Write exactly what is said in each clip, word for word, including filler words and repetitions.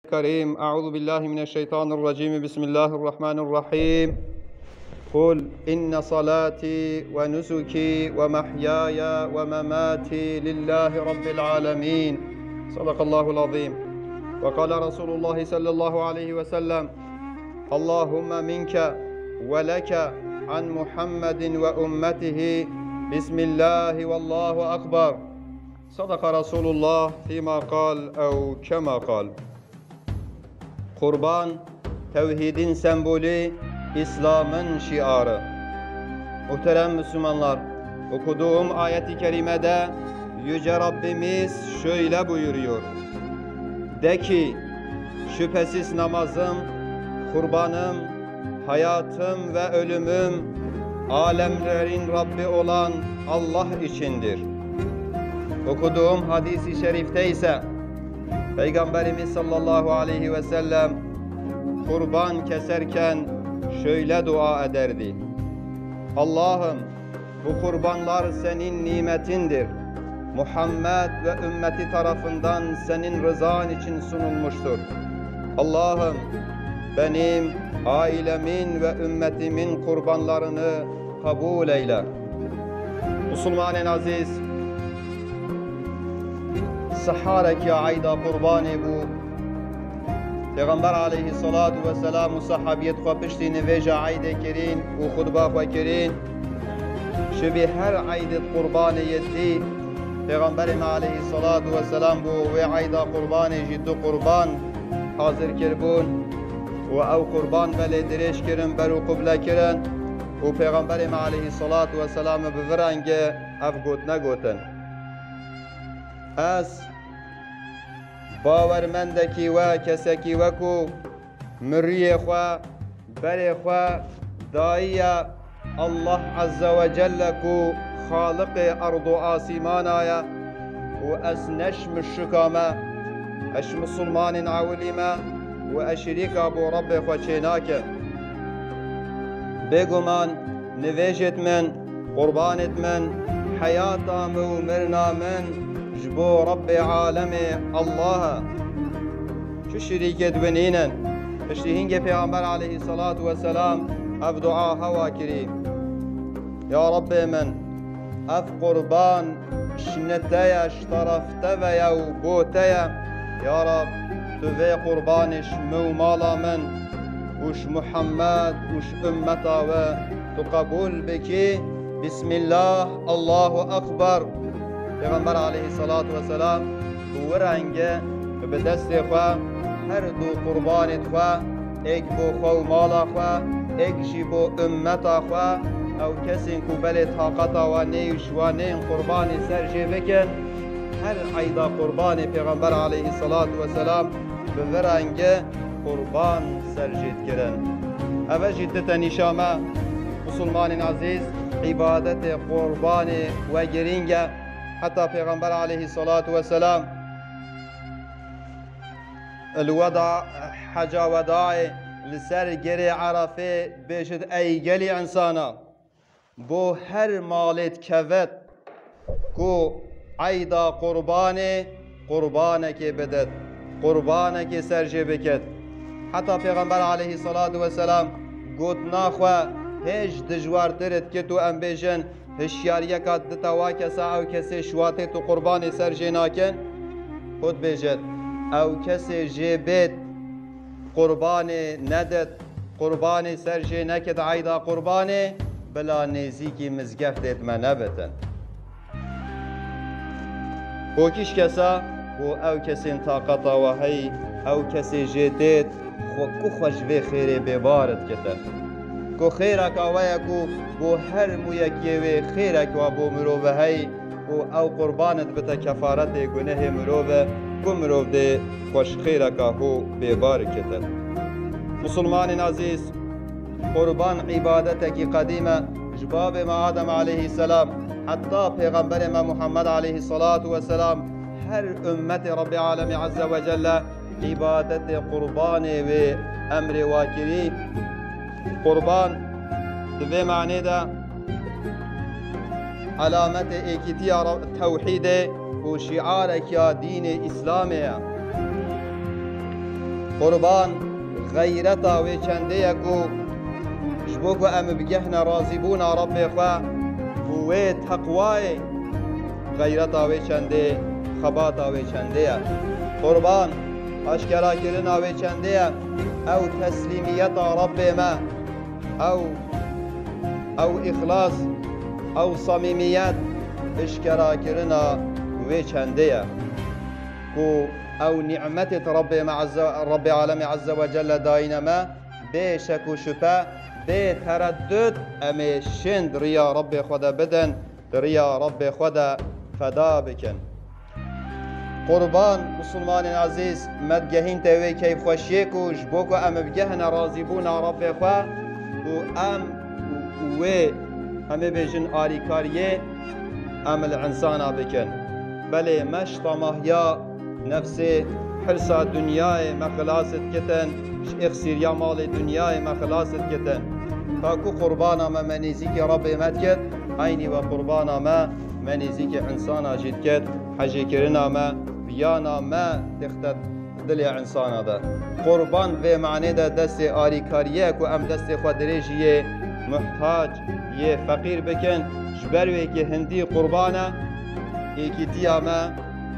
الكريم. أعوذ بالله من الشيطان الرجيم. بسم الله الرحمن الرحيم. قل إن صلاتي ونسكي ومحياي ومماتي لله رب العالمين. صدق الله العظيم. وقال رسول الله صلى الله عليه وسلم: اللهم منك ولك عن محمد وأمته. بسم الله والله أكبر. صدق رسول الله فيما قال أو كما قال. Qurban, tewhîdin sembolî, Îslamın şiarı. Muhterem Müslümanlar, okuduğum ayet-i kerimede Yüce Rabbimiz şöyle buyuruyor: De ki, şüphesiz namazım, kurbanım, hayatım ve ölümüm alemlerin Rabbi olan Allah içindir. Okuduğum hadis-i şerifte ise Peygamberimiz sallallahu aleyhi ve sellem kurban keserken şöyle dua ederdi: Allah'ım, bu kurbanlar senin nimetindir. Muhammed ve ümmeti tarafından senin rızan için sunulmuştur. Allah'ım, benim, ailemin ve ümmetimin kurbanlarını kabul eyle. Musulmanên ezîz, siharek ya eyda qurbanê bû. Pêxember aleyhisselatu vesselam û sehabiyet xwe piştî nivêja eydê kirîn û xutba xwe kirîn, şibî her eydê qurbanê yê dî, Pêxemberê me aleyhisselatu vesselam bû wê eyda qurbanê jî du qurban hazir kiribûn û ew qurban belê dirêj kirin, ber û qible kirin û Pêxemberê me aleyhisselatu vesselam bi vî rengê ev gotine gotin: Ez bawermendekî we, kesekî we ku miriyê xwe, berê xwe dayiye Allah Azze ve Celle ku Xaliqê erd û asîmana ye û ez ne ji muşrika me, ez ji misilmanên ewilî me û ez şirîka bo Rebbê xwe çênakim. Bêguman nivêjêt min, qurbanêt min, heyata min û mirina min ji bo Rebbê alemê Allah e. Çi şirîkêt wî nînin. Piştî hingê Pêxember aleyhisselatu vesselam ev dua hewa kirî: Ya Rebbê min, ev qurban ji ne te ye, ji teref te ve ye û bo te ye. Ya Rab, tu vê qurbanê ji min û mala min û ji Muhammed û ji ummeta we tu qebûl bikî. Bismillah, Allahu Ekber. Pêxember aleyhisselatu vesselam bi wî rengê bi destê xwe her du qurbanêt xwe, êk bo xwe û mala xwe, êk jî bo ummeta xwe, ew kesên ku belê taqeta wan neyê û ji wan neyên qurbanê ser jê bikin, her eyda qurbanê Pêxember aleyhisselatu vesselam bi vî rengê qurban ser jê dikirin. Eve jî dite nîşa me, misilmanên ezîz, îbadetê qurbanê we girîng e. Heta Pêxember aleyhisselatu vesselam li weda, heca wedayê li ser gerê Erefê bêjit: Ey gelî insana, bo her malêt kevet ku eyda qurbanê, qurbanekê bidet, qurbanekê ser jê biket. Heta Pêxember aleyhisselatu vesselam gotina xwe hêj dijwartir dikit û em bêjin, hişyariyeka dite wa kesa, ew kesê şiwatê tu qurbanê ser jê nakin, xwe dibêjit, ew kesê jê bêt qurbanê nedet, qurbanê ser jê nekit eyda qurbanê, bila nêzîkî mizgeftêt me nebitin. Ko kîş kesa, ku ew kesên taqeta we heyî, ew kesê jê têt, xwe ku xwe ji vê xêrê bêbar dikete. Ku xêreka we ye ku bo her mûyekê wê xêrek wa bo mirove heyî, û ew qurban dibite kefaretê gunehê mirove, ku mirov dê xwe ji xêreka xwe bêbar kete. Misilmanên ezîz, qurban îbadetekî qedîm e. Ji babê me Adem aleyhisselam heta Pêxemberê me Muhammed aleyhisselatu vesselam her ummetê Rebbê Alemê Azze ve Celle îbadetê qurbanê wê emrê wa kirî. Qurban di vê manê de alametê êkîtiya Re-, tewhîdê û şiarekiya dînê Îslamê ye. Qurban xeyreta wê çendê ye ku ji bo ku em bigehne razîbûna Rebbê xwe û wê teqwayê, xeyreta wê çendê, xebata wê çendê ye. Qurban aşkerakirina wê çendê ye. Ew teslîmiyeta Rebbê me, ew, ew îxlas, ew samîmiyet, eşkerakirina wê çendê ye. Ku ew nîmetê Rebbê me Azze, Rebbê Alemê Azze ve Celle dayîne me, bê şek û şüphe, bê tereddüt em ê şên di riya Rebbê xwe de bidin, di riya Rebbê xwe de feda bikin. Qurban, Musulmanên ezîz, me digehînte wê keyfxweşiyê ku ji bo ku em bigehine razîbûna Rebbê xwe û em û wê, em ê bêjin, alîkariyê em li insana bikin. Belê me ji temahiya nefsê, hirsa dinyayê me xilas dikitin, ji êxsîriya malê dinyayê me xilas dikitin. Ka ku qurbana me, me nêzîkî Rebbê me dikit, eynî we qurbana me, me nêzîkî insana jî dikit, hejêkirina me, viyana me dixte dilê insana de. Qurban vê manê de destê alîkariyê ye ku em destê xwe dirêjî yê muhtac, yê feqîr bikin. Ji ber wê yekê hindî qurban e, êkîtiya me,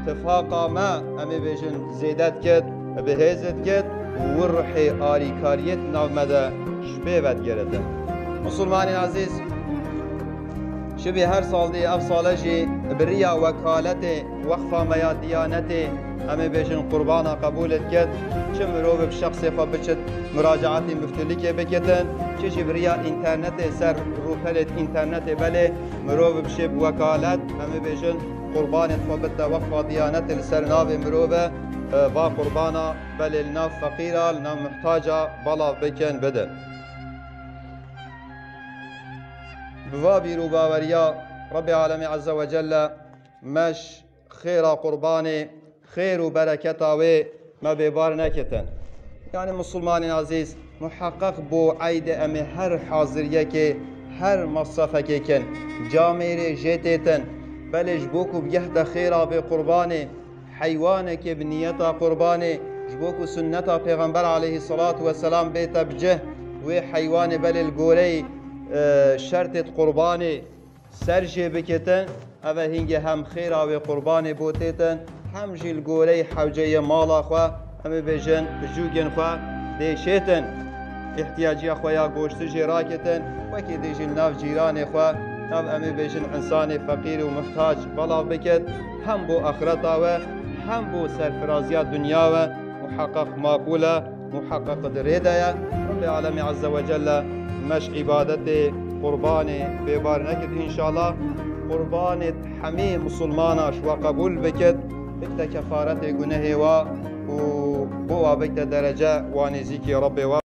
tifaqa me, em ê bêjin, zêde dikit, bihêz dikit û wir ruhê alîkariyê di nav me de ji bê vedigiritin. Musulmanên ezîz, şibî her sal dî ev sale jî bi riya wekaletê Wexfa me ya Diyanetê, em ê bêjin, qurbana qebûl dikit. Çi mirov bi şexsê xwe biçit muracaetê miftilikê bikitin, çi jî bi riya înternetê, ser rûpelê înternetê, belê mirov bişê bi wekalet, em ê bêjin, qurbanê xwe bidite Wexfa Diyanetê li ser navê mirov e, va qurbana belê li nav feqîra, li nav muhtaca belav bikin, bidin. Bi va bîr û baweriya Rebbê Alemê Azze ve Celle me ji xêra qurbanê, xêr û bereketa wê me bêbar nekitin. Yanî Musulmanên ezîz, muheqeq bo eydê em ê her haziriyekê, her masrafekê kin, camêrê jê têtin. Belê ji bo ku bigehte xêra vê qurbanê, heywanekê bi niyeta qurbanê, ji bo ku sunneta Pêxember aleyhisselatu vesselam bête bi cih, wê heywanê belê li goreyê, e, şertê qurbanê ser jê bikitin, ev e hingê hem xêra wê qurbanê bo têtin, hem jî li goreyê hewceyê mala xwe, em ê bêjin, bi jûgên xwe dê şêtin. Îhtiyaciya xwe ya goştê jê rakitin, wekî dê jî li nav cîranê xwe, nav, em ê bêjin, însanê feqîr û muhtac belav bikit, hem bo axireta we, hem bo serfiraziya dinya we, muheqeq maqûl e. Muheqeq di rê de ye. Rabbê Alemê Azze ve Celle me ji îbadetê qurbanê bêbar nekit înşallah. Qurbanê hemî musulmana ji we qebûl bikit, bikte kefaretê gunehê wa û bo wa bikte derece wa nêzîkî Rabbê wa.